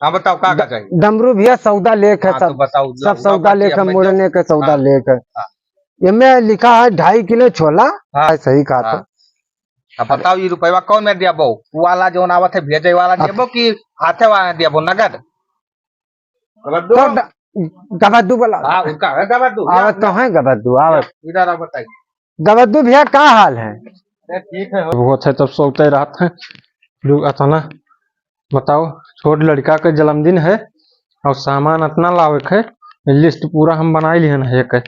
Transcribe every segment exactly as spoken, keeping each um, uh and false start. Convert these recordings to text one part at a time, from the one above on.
हाँ, बताओ, का, का ड-, चाहिए? डमरू भैया, सौदा लेख है हाँ, सब। तो बताओ, सब ला-, सौदा ला-, लेख है, हाँ, मुड़ने के सौदा हाँ, लेख है। हाँ। एमे लिखा है ढाई किलो छोला। हाँ। सही कहा हाँ। तो। अब बताओ, ये रुपया कौन में देबो? उ वाला जौन आवत है, भेजे वाला हाँ। देबो कि हाथे वाला देबो, नगद? गबद्दू। तो ड-, गबद्दू बोला। हाँ, उनका है गबद्दू। आवत तो है गबद्दू, आवत। इधर आओ, बताइए। गबद्दू भैया, का हाल है? अरे, ठीक है। अब होत है, तब सोते रहत है। लोग अतना बताओ, छोट लड़का के जन्मदिन है और सामान अतना लावे के, list पूरा हम बनाई लिहन है, एक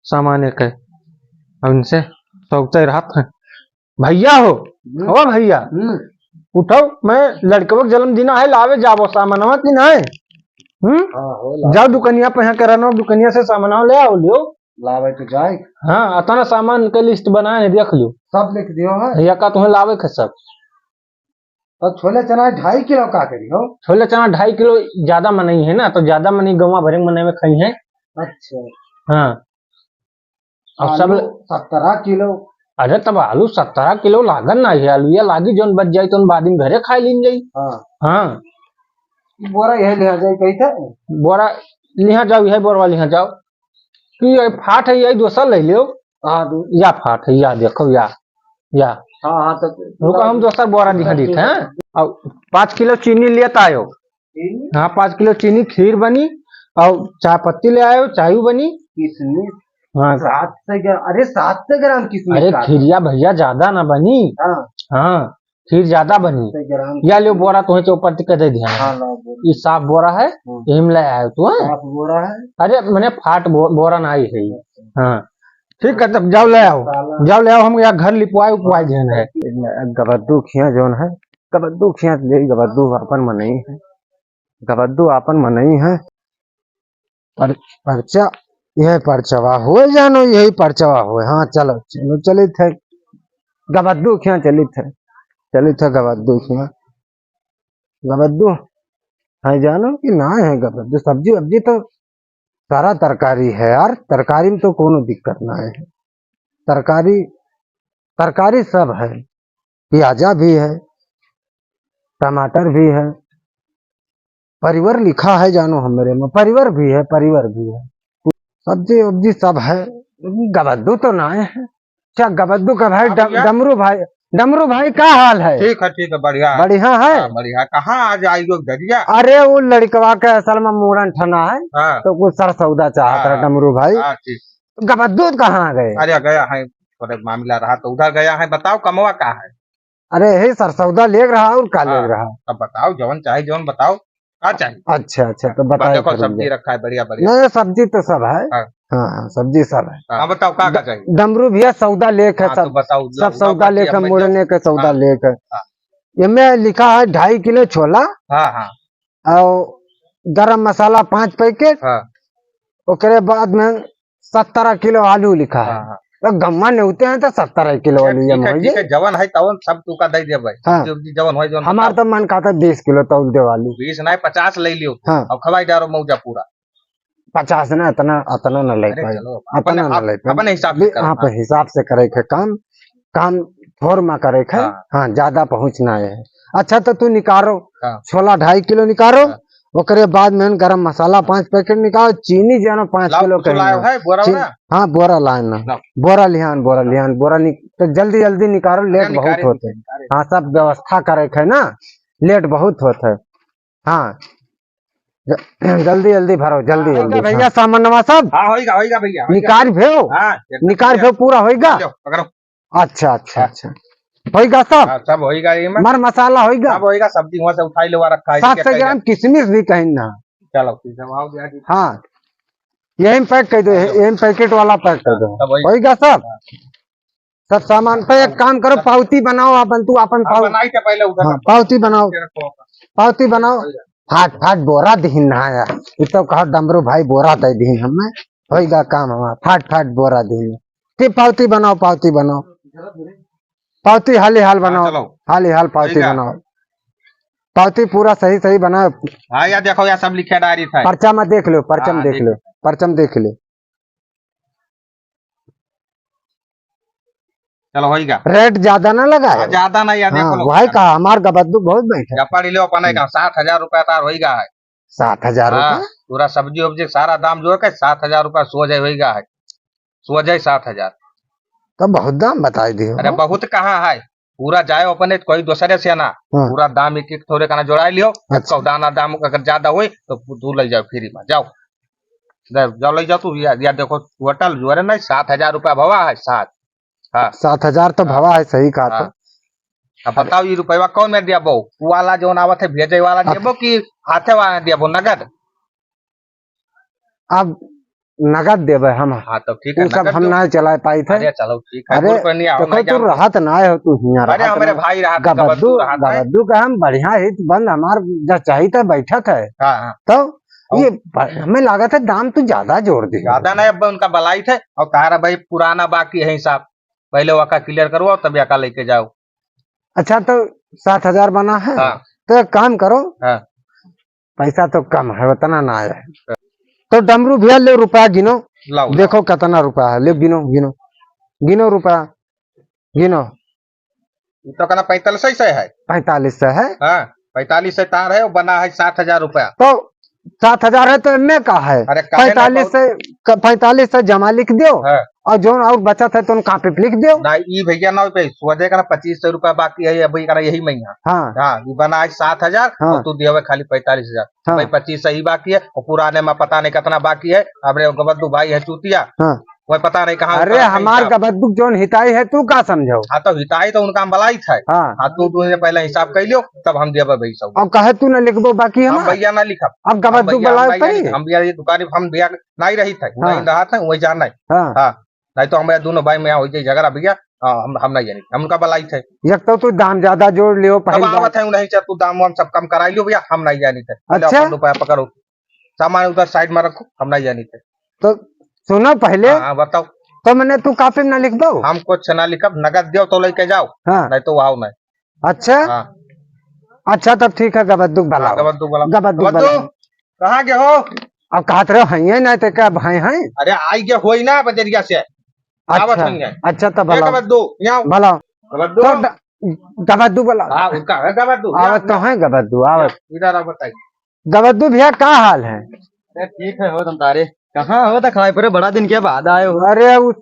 सामान एक है। अब इनसे सोते रहत है। भैया हो, हम्म। ओ भैया, हम्म। उठाओ, मैं लड़कवा के जन्मदिन है, लावे जाबो सामानवा कि नहीं? हम्म? हाँ, हो, लाओ। जाओ दुकनिया पे, यहाँ करनो दुकनिया से सामानवा ले आओ, लियो। लावे तो जाए। हाँ, अतना सामान के list बनाए हैं, देख लियो। सब लिख दियो है। भैया का तुम्हें लावे के सब। तो छोले चना ढाई किलो का करी हो? छोले चना ढाई किलो ज्यादा मनई है ना, तो ज्यादा मनई गौवा भरे मनई में खाई है। अच्छा। हाँ। अब सब आलू सत्रह किलो। अरे, तब आलू सत्रह किलो लागन ना है, आलू या लागी, जौन बच जाई, तौन बाद में घरे खाए लीन जाई। हाँ। हाँ। बोरा यही लिहा जाए, कही थे? बोरा लिहा जाओ, यही बोरवा लिहा जाओ। कि ये फाट है, यही दोसर ले लियो। हाँ, दो। या फाट है, या देखो, या, या। हाँ, हाँ, तो रुको, हम दोसर बोरा दिखा देते हैं। और पाँच किलो चीनी लेता आयो। चीनी? हाँ, पाँच किलो चीनी, खीर बनी, और चाय पत्ती ले आयो, चाय बनी। किशमिश? हाँ। सात सौ ग्राम, अरे, सात सौ ग्राम किशमिश अरे, का? खीरिया भैया, ज्यादा ना बनी। हाँ। हाँ, खीर ज्यादा बनी। सात सौ ग्राम या लियो बोरा, तुम्हें चौपट के दे दिया। हाँ, लाओ बोरा। ये साफ बोरा है, हम्म। यही में ले आयो तू, हाँ? साफ बोरा है। अरे, मने फाट बो-, बोरा ना आई है। अच्छा। हाँ। ठीक है, तब जाओ ले आओ। साला। जाओ ले आओ, हम यहाँ घर लिपवाए उपवाए देन है। गबद्दू खिया जौन है, गबद्दू खिया ले, गबद्दू आपन मनई है। गबद्दू आपन मनई है। पर-, परचा, यह परचवा होए जानो, यही परचवा होए। हाँ, चलो, चलो, चलित है। गबद्दू खिया चलित है। चलित है गबद्दू खिया। गबद्दू है जानो कि ना है गबद्दू? सब्जी वब्जी तो सारा तरकारी है यार, तरकारी में तो कोनो दिक्कत ना है। तरकारी, तरकारी सब है, प्याजा भी है, टमाटर भी है, परिवर लिखा है जानो हमरे में, परिवर भी है, परिवर भी है, सब्जी उब्जी सब है, लेकिन गबद्दू तो ना है। अच्छा, गबद्दू का भाई हाँ डम-, भैया। डमरू भाई, डमरू भाई का हाल है? ठीक है, ठीक है, बढ़िया है। बढ़िया है? हाँ, बढ़िया। कहाँ आज आइयो दरिया? अरे, वो लड़कवा के असल में मूड़न ठना है, हाँ। तो कुछ सर सौदा चाहत रहा हाँ। डमरू भाई। हाँ, ठीक। गबद्दू कहाँ गए? अरे, गया है, थोड़े मामला रहा तो उधर गया है। बताओ, कमवा का है? अरे, यही सर सौदा लेग रहा और का हाँ, लेग रहा? अब बताओ, जवन चाहे जवन बताओ, का चाहिए? अच्छा, अच्छा, तो बस बताओ देखो, फिर सब्जी मुझे। रखा है, बढ़िया, बढ़िया। नहीं, सब्जी तो सब है। हाँ। हाँ, हाँ, सब्जी सब है। हाँ, बताओ, का, का ड-, चाहिए? डमरू भैया, सौदा लेख है हाँ, सब। तो बताओ, सब लो, सौदा लो, लेख है, बच्ची, मुड़ने के सौदा हाँ, लेख है। हाँ। एमे लिखा है ढाई किलो छोला। हाँ, हाँ। और गरम मसाला पाँच पैकेट। हाँ। ओकरे बाद में सत्रह किलो आलू लिखा है। हाँ, हाँ। तो गम्मा नेवते हैं तो सत्तर किलो अच्छा, आलू ठीक है, ठीक है, जवन है तवन सब तू का दे दे भाई। हाँ। सब्जी उब्जी जवन होई, जवन हमार बताओ। तो मन कहता है बीस किलो तौल दे आलू। बीस नहीं, पचास ले लियो। हाँ। अब खवाई डारो मौजा पूरा। पचास ना, इतना, इतना ना ले अरे पाए। चलो, इतना अपने, ना अप-, ले पाए। अपने हिसाब से बे-, करो, हाँ, हाँ। अपने हिसाब से करे के काम, काम थोर मा करे के। हाँ। हाँ, ज्यादा पहुँच ना है। अच्छा, तो तू निकारो, हाँ। छोला ढाई किलो निकारो, हाँ। ओकरे बाद में गरम मसाला पाँच पैकेट निकालो, चीनी जानो पाँच लाओ, किलो कुछ कहीं लायो ना। है, बोरा चीन-, वाला? हाँ, बोरा लाए ना। लाओ। बोरा लिहान, बोरा हाँ। लिहान, बोरा नि-, तो जल्दी, जल्दी निकालो, अच्छा, लेट बहुत निकाले, होते। निकाले। हाँ, सब व्यवस्था करे के है ना, लेट बहुत होते। हाँ। ज-, जल्दी, जल्दी भरो, जल्दी, हाँ, जल्दी, होइगा भैया, हाँ। सामानवा सब? हाँ, होइगा, होइगा भैया, होइगा। निकाल भेव? हाँ, एकदम निकाल भैया। भेव, पूरा होइगा? लो, पकड़ो। अच्छा, अच्छा, हाँ। अच्छा। होइगा सब? हाँ, सब होइगा ये में। मर मसाला होइगा? सब होइगा, सब्जी वहाँ से उठाई लेवा रखा है, सात सौ ग्राम किशमिश भी कहीं ना। चलो, ठीक है, आओ भैया जी। हाँ। यही में पैक कर दो, हाँ, लो। यही में पैकेट वाला पैक कर दो। सब होइगा। होइगा सब? हाँ। सब सामान पे एक काम करो, पावती बनाओ, अपन तू अपन हाँ, पाव-, बनाई के पहले उधर हाँ, रखो। पावती बनाओ। ये रखो अपन। पावती बनाओ। फाट फाट बोरा दिहिन ना यार, ये तो कहा डमरू भाई बोरा दे दिहिन हमें, होइगा काम हमारा, फाट फाट बोरा दिहिन। ते पावती बनाओ, पावती बनाओ, पावती हाली हाल हाँ, बनाओ, चलो। हाली हाल पावती ठीक है। बनाओ, पावती पूरा सही सही बनाओ। हाँ, या देखो, या सब लिखे डायरी था। पर्चा में देख लो, पर्चा में हाँ, देख ठीक लो, है। पर्चा में देख लो। चलो, होइगा। रेट ज्यादा ना लगा हाँ, है। ज्यादा ना, या हाँ, देखो लो। वही कहा, हमार गबद्दू बहुत बैठे। या पढ़ लो अपने हम्म। का, साठ हजार रुपया तार होइगा है। सात हजार हाँ, रुपया? पूरा सब्जी उब्जी सारा दाम जोड़ के सात हजार रुपया सोझे होइगा है, सोझे सात हजार। तो बहुत दाम बताई दियो अरे हो। बहुत कहाँ है, पूरा जाए अपने कोई दूसरे से ना, हाँ। पूरा दाम एक एक थोड़े का ना जोड़ाई लियो। अच्छा। कौ दाना दाम अगर ज्यादा होई तो तू ले जाओ फ्री में, जाओ। ले जाओ, ले जाओ तू, या, या देखो टोटल जो है ना सात हजार रुपया भवा है, सात। हाँ। सात हजार तो हाँ। भवा है, सही कहा हाँ। तो। अब बताओ, ये रुपया कौन में देबो? वो वाला जौन आवत है, भेजे वाला हाँ। देबो कि हाथे वाला देबो, नगद? अब नगद देबे हम। हाँ, तो ठीक है, उ सब नगद हम दो। ना चला पाई थे। अरे, चलो, ठीक है, अरे, गुड़ पर नहीं आओ, देखो, नहीं तू जाओ। रहत ना हो, तू हियाँ अरे, रहत हमारे ना। भाई रहत, गबद्दू, गबद्दू रहत है। गबद्दू का हम बढ़िया हित बंद, हमार जो चाहिए था, बैठत है। हाँ, हाँ। तो और ये ब-, हमें लागत है, दाम तू ज्यादा जोड़ दी। ज्यादा नहीं, अब उनका बलाई थे, और तारा भाई पुराना बाकी है हिसाब, पहले वका clear करवाओ, तब यका लेके जाओ। अच्छा, तो सात हजार बना है, हाँ। तो एक काम करो, हाँ। पैसा तो कम है, उतना ना है। तो डमरू भैया, ले रुपया गिनो, लाओ, लाओ। देखो कितना रुपया है, ले गिनो, गिनो, गिनो रुपया, गिनो। ये तो कहना पैंतालीस सौ है। पैंतालीस सौ है? हाँ, पैंतालीस सौ तार है, वो बना है सात हजार रुपया। तो सात हजार है तो एमे का है? अरे, काहे ना पैंतालीस सौ, क-, पैंतालीस सौ जमा लिख दियो। हाँ। और जौन और बचत है तो उन कॉपी पे लिख दियो। ना, ई भैया ना पे सोझे का ना पच्चीस सौ रुपया बाकी है अभी का ना यही महीना। हाँ। हाँ, ये बना है सात हजार हाँ। और तू दिया हुआ खाली पैंतालीस हजार। हाँ। भाई पच्चीस सौ ही बाकी है और पुराने में पता नहीं कितना बाकी है। अब रे गबद्दू भाई है चूतिया। हाँ। वह पता नहीं कहाँ अरे, उनका हमार हिसाब। गबद्दू जौन हिताई है, तू का समझो? हाँ, तो हिताई तो उनका हम बलाई थे। हाँ। हाँ, तू, तू पहले हिसाब कर लियो, तब हम देबे भाई सब। अब कहे तू ना लिखबो बाकी हम हमार? भैया ना लिखब। अब हम गबद्दू भैया, हम बलाई नहीं पड़ी? जानी, हम भैया ये दुकान पे हम भैया नहीं रही थे, हाँ। नहीं रहा था, वही जान नहीं। हाँ। हाँ, नहीं तो हम भैया दोनों भाई में यहाँ हो जाए झगड़ा भैया। हाँ, हम, हम नहीं जानी, हम उनका बलाई थे। एक तो तू दाम ज्यादा जोड़ लियो, तब पहली बात। आवत है, नहीं चाहे तू दाम वाम सब कम कराई लियो भैया, हम नहीं जानी थे। पहले अच्छा? अपन रुपया पकड़ो। सामान उधर side में रखो, हम नहीं जानी थे। तो सुनो पहले। हाँ, हाँ, बताओ। तो मने तू कॉपी में ना लिखबो? हम कुछ ना लिखब, नगद दियो तो लेके जाओ, हाँ। नहीं तो आओ नहीं। अच्छा? हाँ। अच्छा, तब ठीक है, गबद्दू हाँ, बुलाओ। गबद्दू बुलाओ। गबद्दू गबद्दू, बुलाओ। कहाँ गए हो? अब कहत रहो, हैं ये नहीं तो क्या भाई हैं? अरे, आई गए होई ना बजरिया से। अच्छा, आवत हैं ये। अच्छा, तब ए, बुलाओ। गबद्दू, यहाँ आओ। बुलाओ। गबद्दू। तो ड-, गबद्दू बुलाओ। हाँ, उनका है गबद्दू, आवत यहाँ, तो यहाँ। हैं गबद्दू, आवत। इधर आओ, बताइए। गबद्दू भैया, का हाल है? अरे ठीक है हो तुम तारे। कहाँ हो दिखाई पड़े, बड़ा दिन के बाद आए हो। अरे उस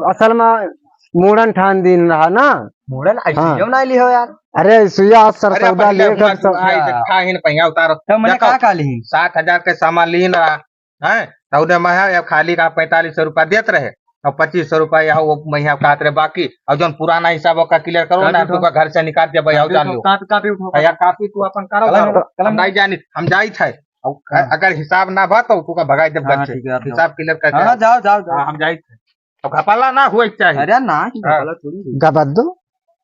असल में मूड़न ठान दिन रहा ना। मूड़न ऐसे हाँ। क्यों ना ली हो यार? अरे सुइया आज सर अरे सौदा पहले लेकर अपना सब आई देखा ही न पहिया उतारो। तो मैंने देखो, का का ली? सात हजार के सामान ली ना, हैं? तो उन्हें मैं अब खाली का पैंतालीस सौ रुपया देत रहे। और पच्चीस सौ रुपया यहाँ वो महिया काट रहे बाकी, और जौन पुराना हिसाब ओका clear करो ना, कापी उठाओ। तू का घर से निकाल दे भाई, आओ कापी जान उठाओ, लो। कापी, कापी उठाओ। भैया, कापी तू अपन करो, कलम, कलम। हम नहीं जानी, हम जाई थे। और हाँ। अगर हिसाब ना भा तो तू का भगाई दे हाँ, बच्चे। ठीक है, आप जाओ। हिसाब clear करके हाँ, आओ। जाओ, जाओ, जाओ। हाँ, हम जाई थे। तो घपला ना हुए चाहिए। अरे ना, कि हाँ। घपला थोड़ी हुए। गबद्दू,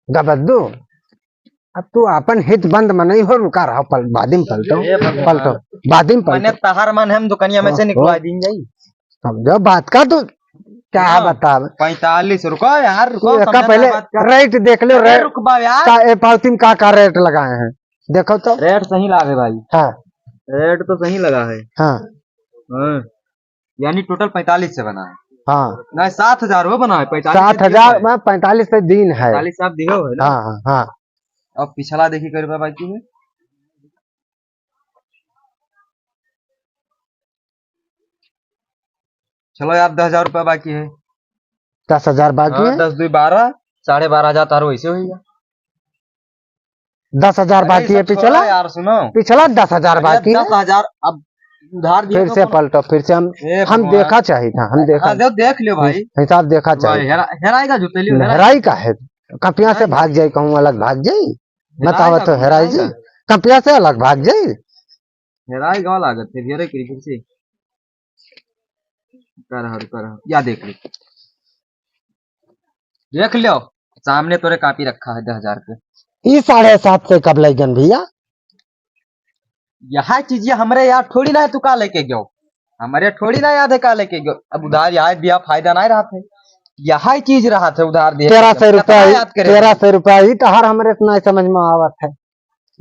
गबद्दू। अब तू आपन हित बंद मनई हो, रुका रहो, पल-, बादिम पलटो, ए भगवान। पलटो, बादिम पलटो। मने तहार मन हम दुकनिया में से हाँ, निकलवा हाँ। दीन जाई। समझो बात का, तू क्या हाँ, बतावे? पैंतालीस, रुको यार, रुको, तू एका समझ पहले बात का। Rate देख लो, अरे rate रुकबा यार। का, ए पावती में का, का rate लगाए हैं, देखो तो। Rate सही लागे भाई। हाँ। Rate तो सही लगा है। हाँ। हाँ। यानी total पैंतालीस से बना है। हाँ। नहीं, सात हजार वो बना है, पैंतालीस से सात हजार दियो है। में पैंतालीस से दीन है। पैंतालीस आप दियो है ना? हाँ, हाँ, हाँ। अब पिछला देखी कै रुपया बाकी है। चलो यार, दस हजार रुपया बाकी है। दस हजार बाकी हाँ, है? दस दुई बारह, साढ़े बारह हजार तारो ऐसे होइगा। दस हजार अरे, बाकी ये है सब पिछला? छोड़ो यार, सुनो। पिछला दस हजार अरे, बाकी है। दस हजार अब उधार दिए फिर तो से अपन पलटो, फिर से हम, ए हम भगवान। देखा चाहिए था, हम देखा। हाँ, दे-, देख लियो भाई। हिसाब देखा भाई, चाहिए। हेरा-, हेराई का जूते लियो, हेराई। हेराई का है? कपिया से हेराई। भाग जाई, कहूँ अलग भाग जाई। हेराई बतावा का, तो, हेराई हेराई जी। का। कपिया से अलग भाग जाई। हेराई गवा लागत है, घेरे के फिर से। कर हर, कर हर। या देख ले। देख लो, सामने तोरे कापी रखा है दस हजार के। ई साढ़े सात से कब लैगन भैया? यह चीज ये हमरे याद थोड़ी ना है, तू का लेके गयो? हमरे थोड़ी ना याद है का लेके गयो। अब उधार याद दिया, फायदा नहीं रहत है। यह चीज रहत है उधार दिए। तेरह सौ रुपया कितना ही, याद करे? तेरह सौ रुपया ही तो हर हमरे इतना ही समझ में आवत है।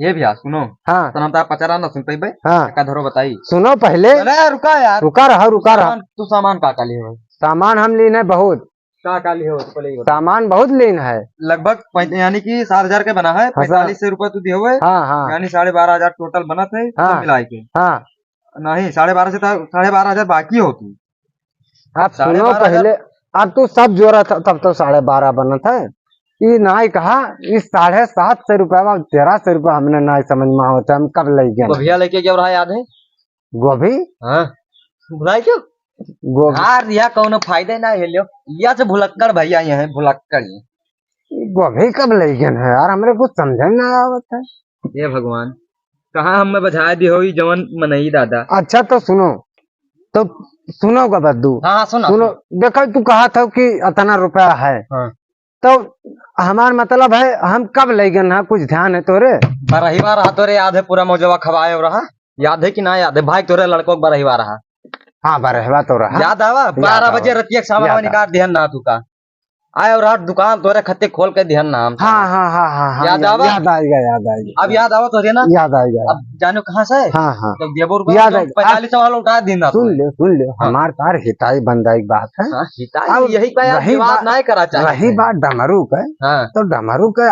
ये भैया सुनो। हाँ। तो हम तार पचारा ना सुन पइबे। हाँ। का धरो बताई। सुनो पहले। अरे रुका यार। रुका रहा, रुका रहा। सामान, तू सामान का का लिए हो? सामान हम लीन है बहुत। का का लिए हो? तो पहले ये बता। सामान बहुत लीन है। लगभग पैं-, यानी कि सात हजार के बना है, हाँ, सर। पैंतालीस सौ रुपया तू दिए हुए। हाँ, हाँ। यानी साढ़े बारह हजार total बनत है, हाँ। सब मिला के। हाँ। नहीं, साढ़े बारह से तो साढ़े बारह हजार बाकी होती। अब साढ़े सुनो बारह हजार। पहले, अब तू सब जोड़ा था, तब तो साढ़े बारह बनत है। ई नाई कहा, ई साढ़े सात सौ रुपया में तेरह सौ रुपया हमने नाई समझ में आवत है, हम कब लइ गए? गोभिया लेके गया रहा, याद है? गोभी? हाँ, भुलाई क्यों? गोभी। हाँ, रिया कौनो फायदे ना है लियो। या से भुलक्कड़ भैया ये हैं, भुलक्कड़ ये। गोभी कब लइ गए हैं यार, हमरे कुछ समझ में ना आवत है। हे भगवान, कहाँ हमें बझाए दी होई जवन मनई दादा। अच्छा तो सुनो, तो सुनो गबद्दू। हाँ, हाँ, सुना, सुनो, सुना। देखो तू कहा था कि इतना रुपया है। हाँ। तो हमार मतलब है हम कब लइ गए ना, कुछ ध्यान है तोरे? बरहिवा रहा तोरे, याद है पूरा मौजवा खवाए रहा, याद है कि ना याद है? भाई तोरे लड़कों के बरहिवा रहा। हाँ, बरहिवा तो रहा। याद आवा? याद बारह आवा। बजे रतिया के सामान याद आवा। निकाल दिहन ना तू का। आए और रात दुकान तोरे खत्ते खोल के दिहन ना हम। हाँ, हाँ, हाँ, हाँ, हाँ, याद या-, आवा? याद आएगा, याद आएगा। अब याद आवा तोरे ना? याद आएगा। अब जानो कहाँ से? हाँ, हाँ। जब देबो रुपया याद तो आएगा। पैंतालीस अब वाला उठा दिन ना सुन तोरे। ले, सुन ले, हाँ। हमार तार हिताई बंदाई की बात है। हाँ, हिताई अब यही पे यार रही विवाद बात, ना करा चाहे रही थे। बात डमरू के, हाँ। तो डमरू के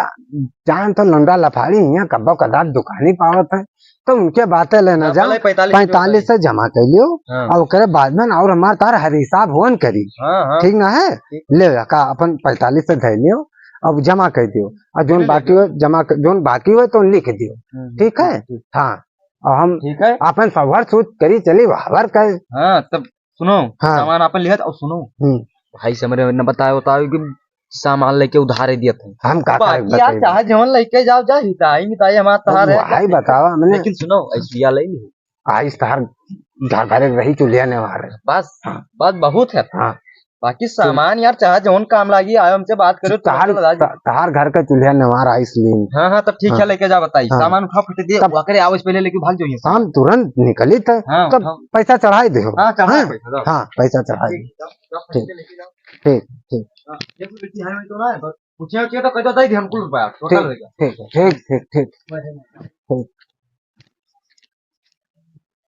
जान तो लौंडा लफाड़ी हियाँ कब्बो कदात दुकानी पावत है, तो उनके बाते लेना हाँ, जा, भले पैंतालीस पैंतालीस से जमा कर लियो, हाँ। और ओकरे बाद में और हमार तार हर हिसाब होन करी। हाँ, हाँ। ठीक ना है? ठीक। ले का अपन पैंतालीस से धर लियो, अब जमा कर दियो, और जोन बिल्कुल। बाकी हो जमा कर, जोन बाकी हो तो लिख दियो। हम्म, ठीक है? ठीक, ठीक। हाँ, और हम ठीक है। अपन सवर सूत करी चली हवर कर। हाँ, तब सुनो, हाँ। सामान आपन लिहत और सुनो। हम्म। भाई से हमरे न बताए, बताओ कि सामान लेके उधारे दियत है। हम का बाकी करे यार, बताइए? चाहे जवन लेके जाओ, जा, हिताई, हिताई हमार तहार है। भाई बताओ, हमने लेकिन सुनो, ऐसिया ले ली। आइस तहार घर भरे रही चूल्हा नेवार है। बस, हाँ। बस बहुत है। हाँ। बाकी सामान यार, चाहे जवन काम लागी, आयो हमसे बात करो, तहार, तुरंत लगा दे। त-, तहार घर का चूल्हा नेवार आइस लीन। हाँ, हाँ, तब ठीक है, हाँ। लेके जा बताई। हाँ। सामान उठा फट दे, तब वाकरे आओ, इससे पहले लेके भाग जाइए। हम तुरंत निकली थे, हाँ, तब उठाओ। पैसा चढ़ाई दे हो। हाँ, चढ़ाई हाँ? पैसा, जाओ। हाँ, पैसा चढ़ाई ठीक, दे। जाओ, जाओ, ठीक। पैसे लेके जाओ। ठीक, ठीक। हाँ, ये तो बेटी है, तो ना है, बस पूछे के तो कह दो, दे दे, हम कुल रुपया, total ठीक, हो गया। ठीक, ठीक, ठीक, ठीक, ठीक। ठीक।